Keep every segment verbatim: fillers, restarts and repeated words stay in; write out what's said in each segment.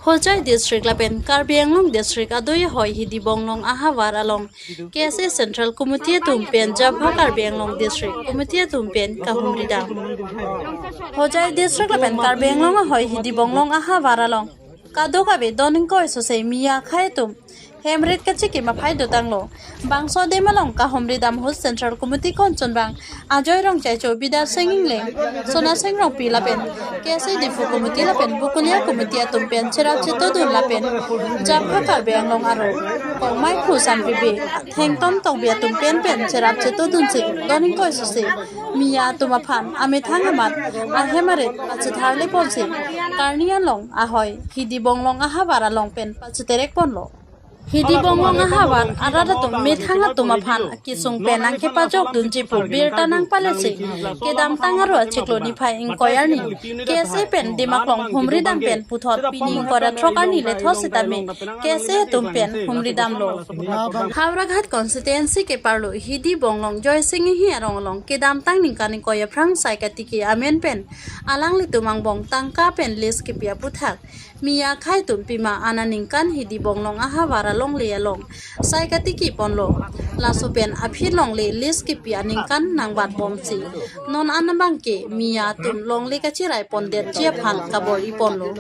Hojai District lapen Karbi Anglong District adui ahoi Hidi Bonglong ahavar along K S A Central Committee atum pen Jabha Karbi Anglong District Committee atum pen kahumri dam. Hojai District lapen Karbi Anglong ahoi Hidi Bonglong ahavar along kadokave don ingkoi sose Miya akhei atum hem rit kachikim aphai dotanglo. Bangso adim along kahumri dam ahut Central Committee konchonbang Ajoy Rongchaicho, Bidya Sing Engleng, Sona Sing Rongpi lapen K S A Diphu Committee lapen Bokolia Committee atum pen cherap chetodun lapen Jabha Karbi Anglong aro Kongmai Phu Sanpibi, Thengton Tokbi atum pen pen cherap chetodunsi don ingkoi sose Miya atum aphan amethang amat ahem arit pachethar le ponsi karni along ahoi Hidi Bonglong ahavar along pen pacheterek ponlo. Hidi Bonglong ahavar arat atum methang atum aphan kesung pen nangkepajok dunji pu birta nangpalesi kedamtang aro achiklo niphai ingkoi arni K S A pen Dimaklong humri dam pen puthot pini ingkoi ra throk arni letho setame K S A atum pen humri damlo. Howraghat constituency keparlo Hidi Bonglong Joysing Enghi arong along kedamtang ningkan ingkoi aphrang sai katiki amen pen alanglitum angbong tangka pen lease kepi aputhak Miya akhei atum pima anat ningkan Hidi Bonglong ahavar alongle along sai katiki ponlo. Laso pen aphi longle lease kepi aningkan nangbat bomsi non an abangke Miya atum longle kachirai pondetji aphan kabor-i ponlo.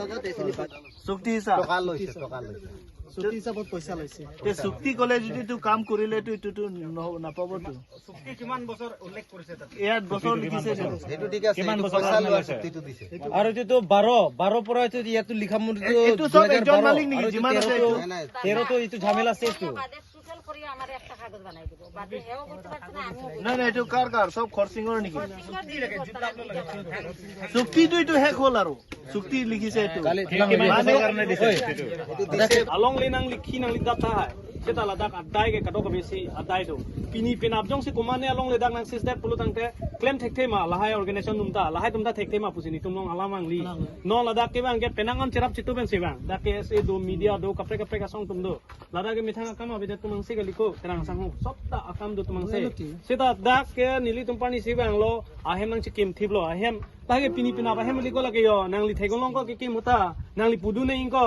চুক্তি হিচাপ। টকা লৈছে, টকা লৈছে। চুক্তি হিচাপত পইচা লৈছে। তে চুক্তি ক'লে যদি এইটো কাম কৰিলে এইটো এইটোতো ন- নাপাবতো। চুক্তি কিমান বছৰ উল্লেখ কৰিছে তাত? ইয়াত বছৰ লিখিছে এইটো। সেইটো ঠিক আছে, এইটো পইচা লোৱা চুক্তিটো দিছে। আৰু এইটোতো বাৰ, বাৰ পৰা এইটো ইয়াতো লিখা মোৰ এইটো চব একজন মালিক নেকি? যিমান আছে এইটো। নাই, নাই। তেৰটো এইটো ঝামেলা আছে এইটো। বাদে টোটাল কৰি আমাৰ একটা কাগজ বনাই দিব। বাদে সেও বুঝতে পারছে না, আমিও বুঝতে নাই নাই, এইটো কাৰ কাৰ? চব খৰচিঙৰ নেকি? পারছি না। চুক্তিটো এইটো শেষ হ'ল আৰু। চুক্তি লিখিছে এইটো। Kiman Mane- bosor karne dise? Alongle nangli khi nangli dak tahai. Seta ladak adai ke kadokave si adai do. Pini penap jongsi kumane alongle dak nang sisdet pulo tangte klem thekthe ma lahai organization atum ta, lahai atum ta thekthe ma pusi netum along alam vangli. Non ladak ke bang ke penang an cherap chitu pensi bang. Dak K S A do, media do, kaprek kaprek asong atum do. Ladak ke methang akam avedet atum angse kali ko, terang sangho. Sop ta akam do atum angse. Seta dak ke nelitum pani si bang lo, ahem nangchikim thiplo, ahem. Lake pini penap ahem liko lake yo, nangli theklong ko kekim ahut ta, nangli pudun nang ingko.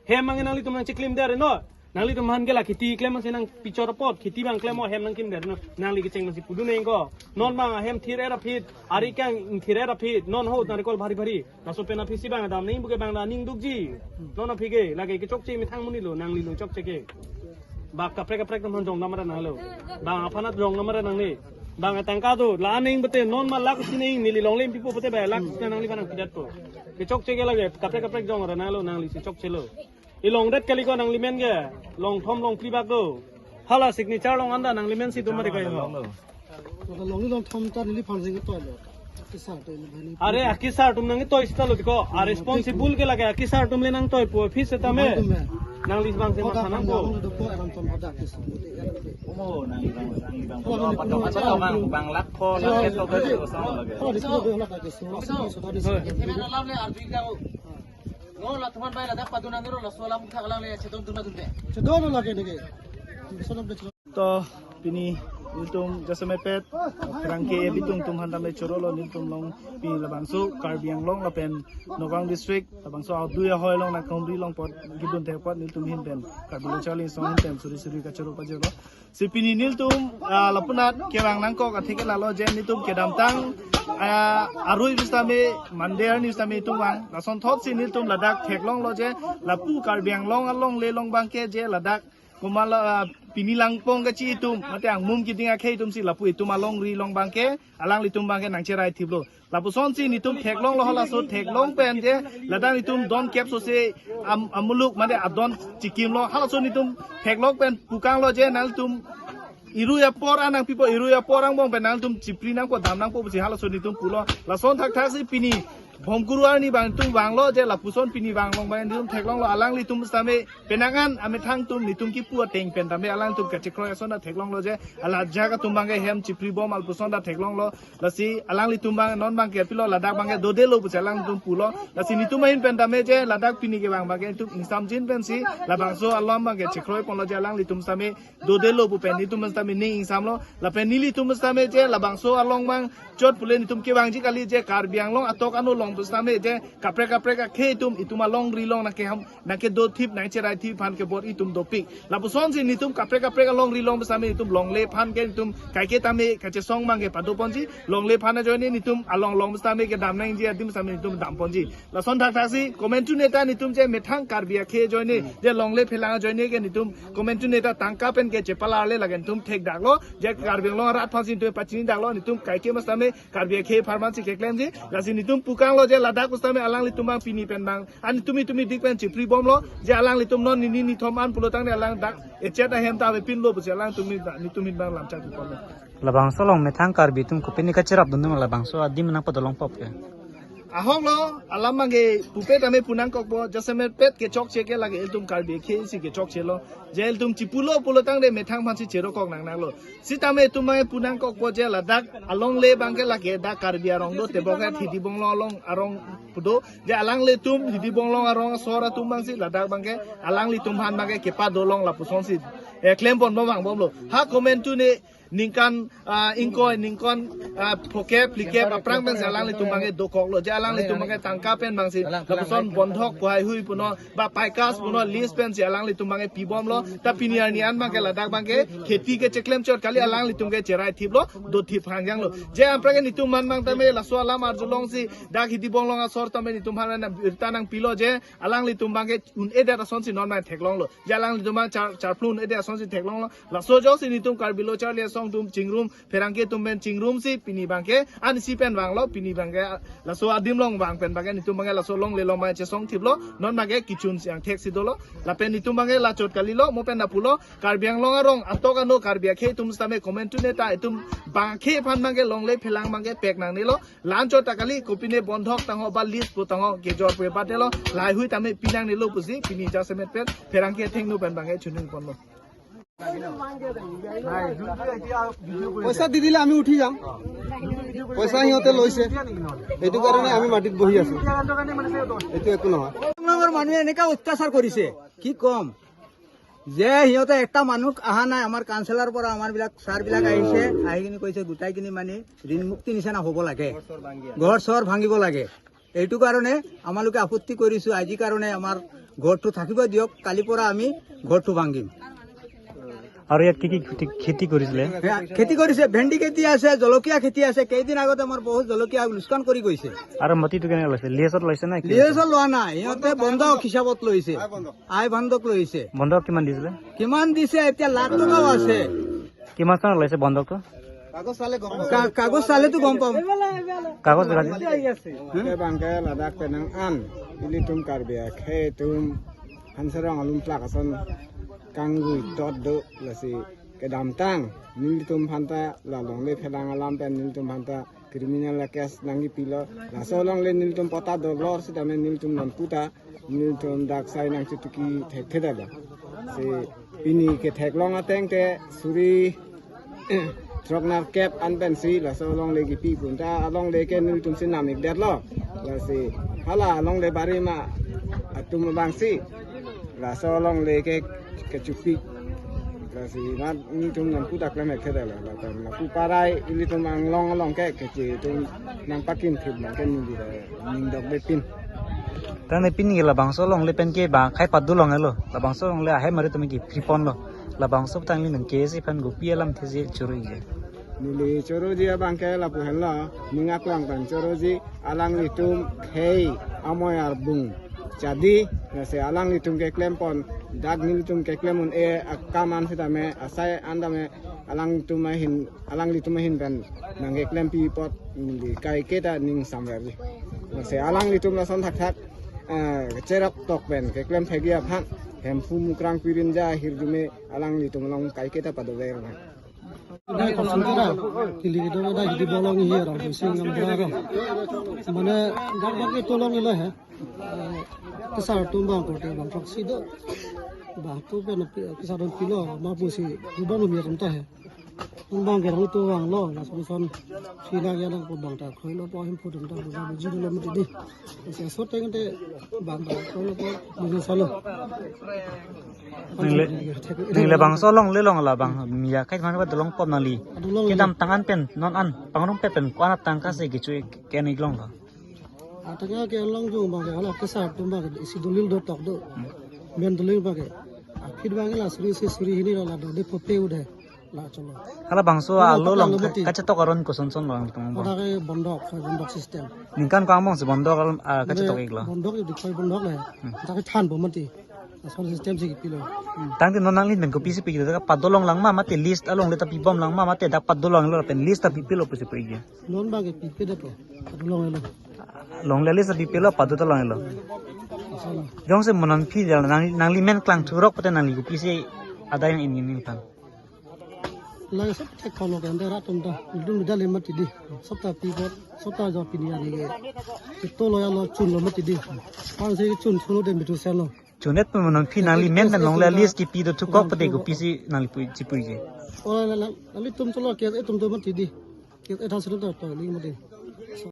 Hem abang nanglitum nangchiklim der no. Nanglitum aphan ke la kheti klem si nangpichor apot, kheti bang klem o, hem nangkim der no. Nangli kecheng si pudun nang ingko. Non bang ahem thir er aphi, ari kang thir er aphi, non ahut nang recall bhari bhari. Laso pen aphi si bang adam nang buke bang da ning dukji. Non aphi ke lake kechokche methang monit lo, nangli lo chokche ke. Bak kaprek kaprek atum aphan jong namara nanglo. Bang aphan at jong namara nangne. Bang tangka do, la nang bete non ma lakh si nang neli longle pipo bete ba lakh si nangli aphan nangpidet po. Kechokche ke lake kaprek kaprek jong ra nanglo, nangli si chokche lo. Ilongdet kali ko nangli men ke, longthom longphli bak do. Hala signature along anta nangli men si do mari kai ho. Maka longi long thom ta neli phan jing to lo. Kisar to ini bhani. Are akisar atum nangtoi sita lo tiko. A responsible ke lake akisar atum le nangtoi po office setame. Nangli bang se Hoda matha nang phan po. long do po aram thom hoda kisar. Bang lakh ko, lakh ko, lakh ko. Hoda kisar, hoda kisar. No, la thuman bai ladak padun angiro, la solam thak lang le chedon dun dun de. Chedon lagi niki. Solam de. To pini nelitum jasemepet kerang ke ebitung atum aphan tame choro lo nelitum along pini labangso Karbi Anglong lapen Nagaon District labangso adui ahoi along nangkahumri along apot gidun thek apot nelitum ahin pen Karbi Lo Charli Song ahin pen suri suri kachoro pajirlo. Si pini nelitum ah, lapunat kevang nangkok atheke lalo je nelitum kedamtang ah, arui bis tame Monday arni bis tame itum vang. Lasonthot si nelitum ladak theklonglo je lapu Karbi Anglong alongle along abangke je ladak komat lo ah, pini langpong kachi itum mate angmum keding akhei atum si lapu itum alongri along abangke alanglitum abangke nangcherai thiplo. Lapuson si nelitum theklonglo halaso theklong pen je ladak nelitum don kep sose am, amuluk mate adon chikimlo halaso nelitum theklong pen pukanglo je nangtum irui apor anang pipo irui apor angbong pen nangtum chipri nangpo dam nangpo pusi halaso nelitum pulo lason thakthak si pini Bhomkuru arni abang nelitum vanglo je lapuson pini vanglong abang nelitum theklonglo alanglitum sitame penang an amethang atum nelitum kipu ateng pen tame alanglitum kachekroi ason ta theklonglo je ala jaga atum abangke hem chipri bom lapuson ta theklonglo. Lasi alanglitum abang non abangke pilo ladak abangke dodelo pusi alanglitum pulo. Lasi nelitum ahin pen tame je ladak pini kevang abangke nelitum ingsamjin pensi labangso alom abangke chekroi ponlo je alanglitum sitame dodelo pu pen nelitum sitame ning ingsamlo. Lapen nelitum sitame je labangso along abang chot pule nelitum kevangji kali je Karbi Anglong atok ano Pusitame je kaprek kaprek akhei atum itum alongri along nangkeham nangkedo thip nangcherai thip aphan kebor-i atum dopik. Lapusonsi netum kaprek kaprek alongri along pusitame itum longle aphan ke itum kaike tame kachesong abang ke padoponji, longle aphan ajoine netum along along pusitame kedam nangji adim pusitame netum damponji. Lason thakthaksi komantu neta netum je methang Karbi akhei ajoine je longle phelang ajoine ke netum komantu neta tangka pen ke chepalarle, lake netum thekdaklo, je Karbi Anglong arat aphansi netum pachinidaklo, netum kaike pusitame Karbi akhei apharmansi keklemji. Lasi netum pukanglo je ladak pusitame alanglitum abang pini pen abang an tumi tumidik pen chipribomlo, je alanglitum non nini nithom an pulotangte alang dak echet ahem ta avepinlo pusi alangtum netum abang lamchak pipomlo. Labangso along methang Karbi atum kopine kacherapdun labangso adim nangpadolongpop ke? Ahoklo, alam abang ke pupe tame pu nangkokpo, jasemet pet kechokche ke lake ilitum Karbi akhei si kechokchelo. Je ilitum chipulo pulotangte methang aphansi cherokok nangnanglo. Sitame itum abang ke pu nangkokpo je ladak alongle abang ke lake dak Karbi arong do tebok ke Hidi Bonglong along arong pu do. Je alanglitum Hidi Bonglong arong asor atum abangsi ladak abang ke alanglitum aphan abang ke kepadolong lapusonsi, eh, klemponbom vangbomlo. Ha komantu ne ningkan, ah, ingkoi, ningkan, ah, phokep, phlikep aphrang pensi alanglitum abang ke dokoklo. Je alanglitum abang ke tangka pen abangsi lapuson bondhok pu haihui punon, ba paikas punon, lease pensi alanglitum abang ke pibomlo. Ta pini arni an abang ke ladak abang ke kheti ke cheklem chot kali, alanglitum ke cherai thiplo, do thip hangjanglo. Je aphrang ke netum man abang tame laso alam arjulongsi dak Hidi Bonglong asor tame netum aphan na birta nangpilo je alanglitum abang ke un-edet asonsi non abang theklonglo. Je alanglitum abang char, charphlun un-edet asonsi theklonglo. Laso ajoksi netum Karbi Lo Charli Asong atum chingrum, pherangke atum pen chingrumsi pini abang ke, ansi pen vanglo, pini abang ke, laso adim along vang pen abang ke, netum abang ke laso alongle along abang chesong thiplo, non abang ke kechun si angthek si dolo, lapen netum abang ke lachot kalilo, mo pen lapulo, Karbi Anglong arong atok ano Karbi akhei atum sitame komantu neta itum abang akhei aphan abang ke longle phelang abang ke pek nangnelo, la-anchot ta kali, kopine bondhok tangho ba lease pu tangho kejor pu batelo, lahaihui tame pi nangnelo pusi, pini jasemet pet, pherangke athengno pen abang ke chuningponlo. পইচা দি দিলে আমি উঠি যাম। পইচা সিহঁতে লৈছে, সেইটো কাৰণে আমি মাটিত বহি আছো। এইটো একো নহয়। এক নম্বৰ মানুহে এনেকা অত্যাচাৰ কৰিছে, কি কম, যে সিহঁতে এটা মানুহ অহা নাই। আমাৰ কাউন্সিলৰ পৰা আমাৰ বিলাক ছাৰ বিলাক আহিছে, আহি কিনি কৈছে গোটাই কিনি মানে ঋণ মুক্তি নিচিনা হ'ব লাগে, ঘৰ চৰ ভাঙিব লাগে। এইটো কাৰণে আমালোকে আপত্তি কৰিছো। আজি কাৰণে আমাৰ ঘৰটো থাকিব দিয়ক, কালিৰ পৰা আমি ঘৰটো ভাঙিম। আৰু ইয়াত কি কি খেতি, খেতি কৰিছিলে? সেয়া খেতি কৰিছে, ভেন্দি খেতি আছে, জলকীয়া খেতি আছে। কেইদিন আগতে আমাৰ বহুত জলকীয়া লোকচান কৰি গৈছে। আৰু মাটিটো কেনেকে লৈছে? লিজত লৈছে নে কি? লিজত লোৱা নাই, সিহঁতে বন্ধক হিচাপত লৈছে, আই বন্ধক লৈছে। বন্ধক কিমান দিছিলে? কিমান দিছে এতিয়া লাখ টকাও আছে। কিমান চনত লৈছে বন্ধকটো? কা-, কাগজ চালেতো গম পাম। কাগজ দেখাইছে? Ke abang ke ladak penang an, ilitum Karbi akhei atum hanserong alum plak ason kanggui tot do, lasi kedamtang nelitum aphanta la longle phelang alam pen nelitum aphanta criminal case nangkepilo. Laso alongle nelitum patta dolor sitame nelitum nonputa nelitum dak sai nangchituki thekthedetlo. Si pini ketheklong ateng te suri throknerkep an pensi laso alongle kipi pon ta alongle ke nelitum si nam-ikdetlo. Lasi hala alongle bari ma atum abangsi laso alongle ke kechupik. Lasi nat nelitum nonputa klem-ikthedetlo. Lapen lapu parai ilitum anglong along ke kechitum nangpakin thip abang ke neli ningdok bepin. Tangte pini labangso alongle pen ke ba akhei padolonglo. Labangso alongle ahem arit tame kepri ponlo. Labangso tangli nang K S A aphan kopi alamthe si choro-ikji? Neli choroji abang ke lapu henlo, ning aklang pen choroji, alanglitum khei amoi arbung chadi, lasi alanglitum keklem pon, dak nelitum keklem un-e akam an sitame, asai an tame, alanglitum ahin, alanglitum ahin pen nangkeklempi apot neli kaiketa ning samverji. Lasi alanglitum lason thakthak, eh, cherap tok pen keklem thekji aphan Hemphu, Mukrang, Pirinja ahirjume alanglitum along kaiketa padover nang. Dai kosong kera, kili kedo dai Hidi Bonglong hi arong, sing ngam dua arong. Mane dak dak itu long ilo he. Kesar atum abang korte abang throksi do. Abang tu pen pi-, kesar atum pilo, ma pusi rubang lumia atum ta he. Abang ke rong tu abang lo, las puson sila ya nang abang ta khoi lo po Hemphu atum ta abang ji lo mati di. Ese so teng te abang ta khoi lo po mungkin salo. Neli, neli labangso alongle along labang mi akhei aphan padolongpon nangli. Padolong. Kedamtang an pen non an pangrumpe pen ko-an atangka si kecho ke-en-ik longlo? Ataka ke along jong bang ke, hala kesar atum bang ke, isi dolil do tok do. Men dolil bang ke. Aphi bang ke la suri isi suri hini lo la do de pope ude. La cholo. Hala bangso Hala alo pakai long lo mati. Kachetok aron kosonson long tong. Pada ke bondok, bondok system. Ningkan ko among si bondok al, ah, kachetok iklo. Bondok itu koi bondok le. Pada ke than bomati. Asal system si kipilo. Tangte non nangli pen kopisi piji, dak padolong lang ma mate list along le ta pibom lang ma mate dak padolong lo pen list ta pipilo pusi piji. Non bang ke pipe dato. Padolong lo. Longle list ta pipilo pado ta longlo. Asal. Jongsi mo non phi jal nang nangli men klang thurok pute nangli kopisi adai yang ingin ingpan. Lai sab thek kholo ke ante rat tum ta. Dum dale mati di. Sab ta pi bot. Sab ta jo pini ani ke. Kito lo ya lo chun lo mati di. Pan se chun chun lo de mitu sen lo. Chunet mo non phi nangli men pen longle list kipi do thukok pute kopisi nangli pui chi piji. Ora la la. Nangli tum cholo ke e tum do mati di. Ke e tha sunu to to li mati.